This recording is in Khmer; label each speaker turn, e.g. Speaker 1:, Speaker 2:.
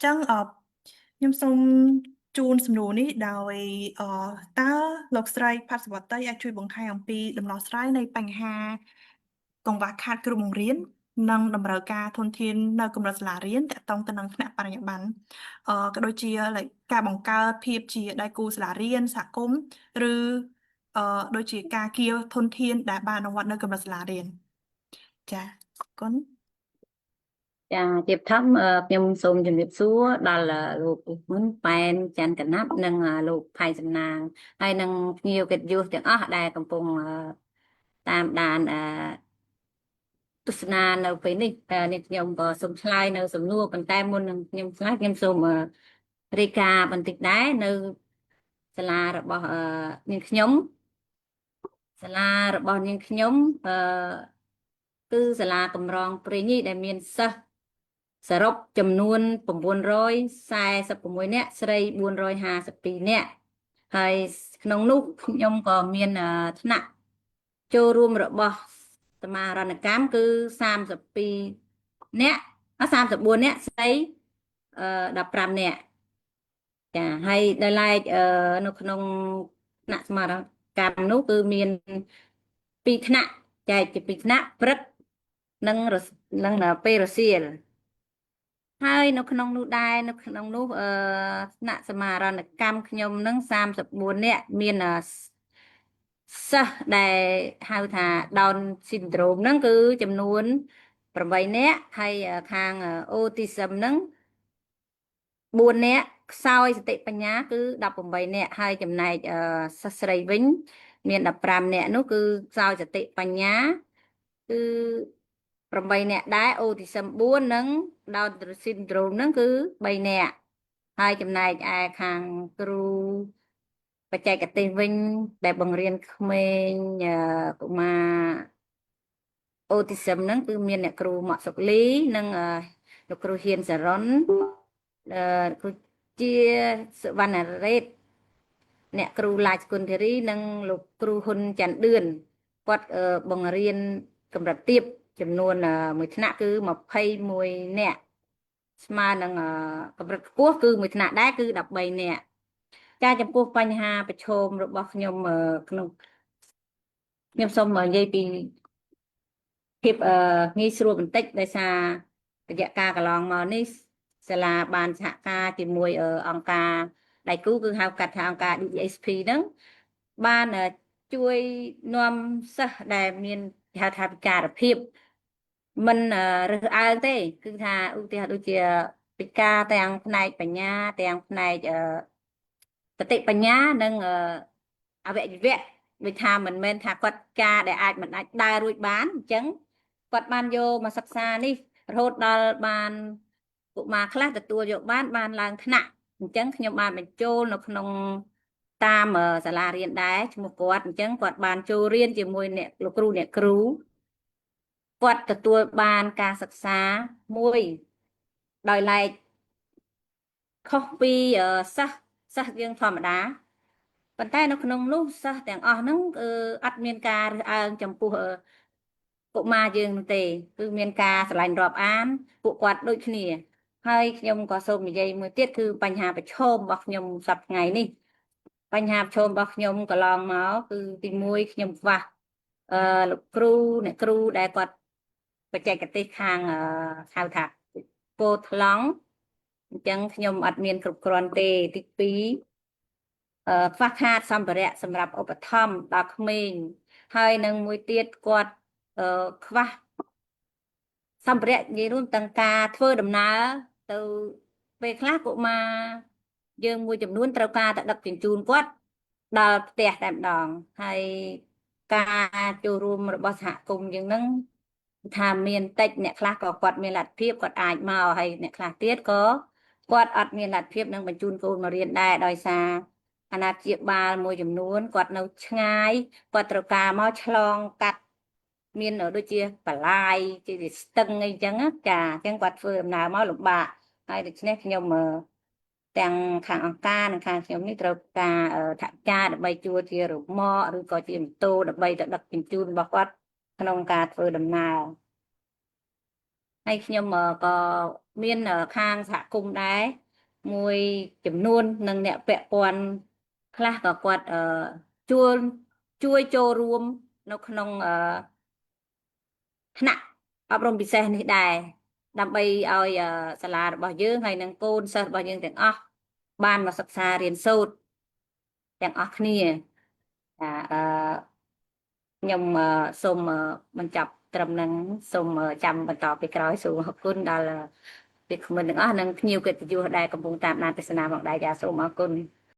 Speaker 1: ចឹងខ្ញុំសូមជូនសំណួរនេះដោយតើលោកស្រីផាត់សវតីអាចជួយបង្ហាញអំពីដំណោះស្រាយនៃបញ្ហាកង្វះខាតគ្រូបង្រៀននិងតម្រូវការធនធាននៅកម្រិតសាលារៀនទាក់ទងទៅនឹងថ្នាក់បរិញ្ញាបត្រក៏ដូចជា like ការបង្កើតភាពជាដៃគូសាលារៀនសហគមន៍ឬដូចជាការកៀវធនធានដែលបានអនុវត្តនៅកម្រិតសាលារៀនចាអរគុណ
Speaker 2: ចាជាបឋមខ្ញុំសូមជម្រាបសួរដល់លោកមុនប៉ែនច័ន្ទកណាប់និងលោកផៃសំណាងហើយនិងភ្ញៀវកិត្តិយសទាំងអស់ដែលកំពុងតាមដានទស្សនានៅពេលនេះនេះខ្ញុំក៏សូមឆ្លើយនៅសំណួរប៉ុន្តែមុននឹងខ្ញុំឆ្លើយខ្ញុំសូមរាយការណ៍បន្តិចដែរនៅសាលារបស់នាងខ្ញុំសាលារបស់នាងខ្ញុំគឺសាលាកម្រងព្រេងនេះដែលមានសិស្សសរុបចំនួន946នាក់ស្រី452នាក់ហើយក្នុងនោះខ្ញុំក៏មានថ្នាក់ចូលរួមរបស់សមាហរណកម្មគឺ32នាក់34នាក់ស្រី15នាក់ចាហើយដោយឡែកនៅក្នុងថ្នាក់សមាហរណកម្មនោះគឺមាន2ថ្នាក់ចែកជា2ថ្នាក់ព្រឹកនិងពេលរសៀលហើយនៅក្នុងនោះដែរនៅក្នុងនោះថ្នាក់សមាហរណកម្មខ្ញុំនឹង34នាក់មានសិស្សដែលហៅថា Down syndrome ហ្នឹងគឺចំនួន8នាក់ហើយខាង autism ហ្នឹង4នាក់ខ្សោយសតិបញ្ញាគឺ18នាក់ហើយចំណែកសិស្សស្រីវិញមាន15នាក់នោះគឺខ្សោយសតិបញ្ញាគឺ8នាក់ដែរ autism 4និង Down syndrome ហ្នឹងគឺ3នាក់ហើយចំណែកឯខាងគ្រូបច្ចេកទេសវិញដែលបង្រៀនក្មេងកុមារ autism ហ្នឹងគឺមានអ្នកគ្រូម៉ាក់សុកលីនិងលោកគ្រូហ៊ានសារ៉ុនគ្រូជាសវណ្ណរ៉េតអ្នកគ្រូឡាចគុណធីរីនិងលោកគ្រូហ៊ុនច័ន្ទឌឿនគាត់បង្រៀនកម្រិតទាបចំនួនមួយថ្នាក់គឺ21នាក់ស្មើនឹងកម្រិតខ្ពស់គឺមួយថ្នាក់ដែរគឺ13នាក់ចាចំពោះបញ្ហាប្រឈមរបស់ខ្ញុំក្នុងខ្ញុំសូមនិយាយពីភាពងាយស្រួលបន្តិចដោយសាររយៈកាលកន្លងមកនេះសាលាបានសហការជាមួយអង្គការដៃគូគឺហៅកាត់ថាអង្គការ DSP ហ្នឹងបានជួយនាំសិស្សដែលមានហៅថាពិការភាពមិនរើសអើងទេគឺថាឧទាហរណ៍ដូចជាពិការទាំងផ្នែកបញ្ញាទាំងផ្នែកសតិបញ្ញានិងអវយវៈដូចថាមិនមែនថាគាត់ការដែលអាចមិនអាចដើររួចបានអញ្ចឹងគាត់បានយកមកសិក្សានេះរហូតដល់បានកុមារខ្លះទទួលយកបានបានឡើងថ្នាក់អញ្ចឹងខ្ញុំបានបញ្ចូលនៅក្នុងតាមសាលារៀនដែរឈ្មោះគាត់អញ្ចឹងគាត់បានចូលរៀនជាមួយអ្នកលោកគ្រូអ្នកគ្រូគាត់ទទួលបានការសិក្សាមួយដោយឡែកខុសពីសិស្សសិស្សយើងធម្មតាប៉ុន្តែនៅក្នុងនោះសិស្សទាំងអស់ហ្នឹងគឺអត់មានការរើសអើងចំពោះកុមារយើងនោះទេគឺមានការស្រឡាញ់រាប់អានពួកគាត់ដូចគ្នាហើយខ្ញុំក៏សូមនិយាយមួយទៀតគឺបញ្ហាប្រឈមរបស់ខ្ញុំសប្តាហ៍ថ្ងៃនេះបញ្ហាប្រឈមរបស់ខ្ញុំកន្លងមកគឺទី1ខ្ញុំខ្វះលោកគ្រូអ្នកគ្រូដែលគាត់បច្ចេកទេសខាងហៅថាពោថ្លង់អញ្ចឹងខ្ញុំអត់មានគ្រប់គ្រាន់ទេទី2ខ្វះខាតសម្ភារៈសម្រាប់ឧបត្ថម្ភដល់ក្មេងហើយនឹងមួយទៀតគាត់ខ្វះសម្ភារៈនិយាយរួមទាំងការធ្វើដំណើរទៅពេលខ្លះកុមារយើងមួយចំនួនត្រូវការតែដឹកជញ្ជូនគាត់ដល់ផ្ទះតែម្ដងហើយការចូលរួមរបស់សហគមន៍យើងនឹងថាមានតិចអ្នកខ្លះក៏គាត់មានលទ្ធភាពគាត់អាចមកហើយអ្នកខ្លះទៀតក៏គាត់អត់មានលទ្ធភាពនឹងបញ្ជូនកូនមករៀនដែរដោយសារអាណាព្យាបាលមួយចំនួនគាត់នៅឆ្ងាយគាត់ត្រូវការមកឆ្លងកាត់មានដូចជាបលាយជាស្ទឹងអីចឹងចាអញ្ចឹងគាត់ធ្វើដំណើរមកលំបាកហើយដូច្នេះខ្ញុំទាំងខាងអង្គការនិងខាងខ្ញុំនេះត្រូវការថវិកាដើម្បីជួលជារមាក់ឬក៏ជាម៉ូតូដើម្បីទៅដឹកជញ្ជូនរបស់គាត់ក្នុងការធ្វើដំណើរហើយខ្ញុំក៏ មានខាងសហគមន៍ដែរមួយចំនួននិងអ្នកពាក់ព័ន្ធខ្លះក៏គាត់អឺជួលជួយចូលរួមនៅក្នុងអឺថ្នាក់អប់រំពិសេសនេះដែរដើម្បីឲ្យសាលារបស់យើងហើយនិងកូនសិស្សរបស់យើងទាំងអស់បានមកសិក្សារៀនសូត្រទាំងអស់គ្នាចាអឺខ្ញុំសូមបញ្ចប់ត្រឹមហ្នឹងសូមចាំបន្តពីក្រោយសូមអរគុណដល់វាគ្មិនទាំងអស់និងភ្ញៀវកិត្តិយសដែលកំពុងតាមដានទស្សនាផងដែរចាសូមអរគុណ។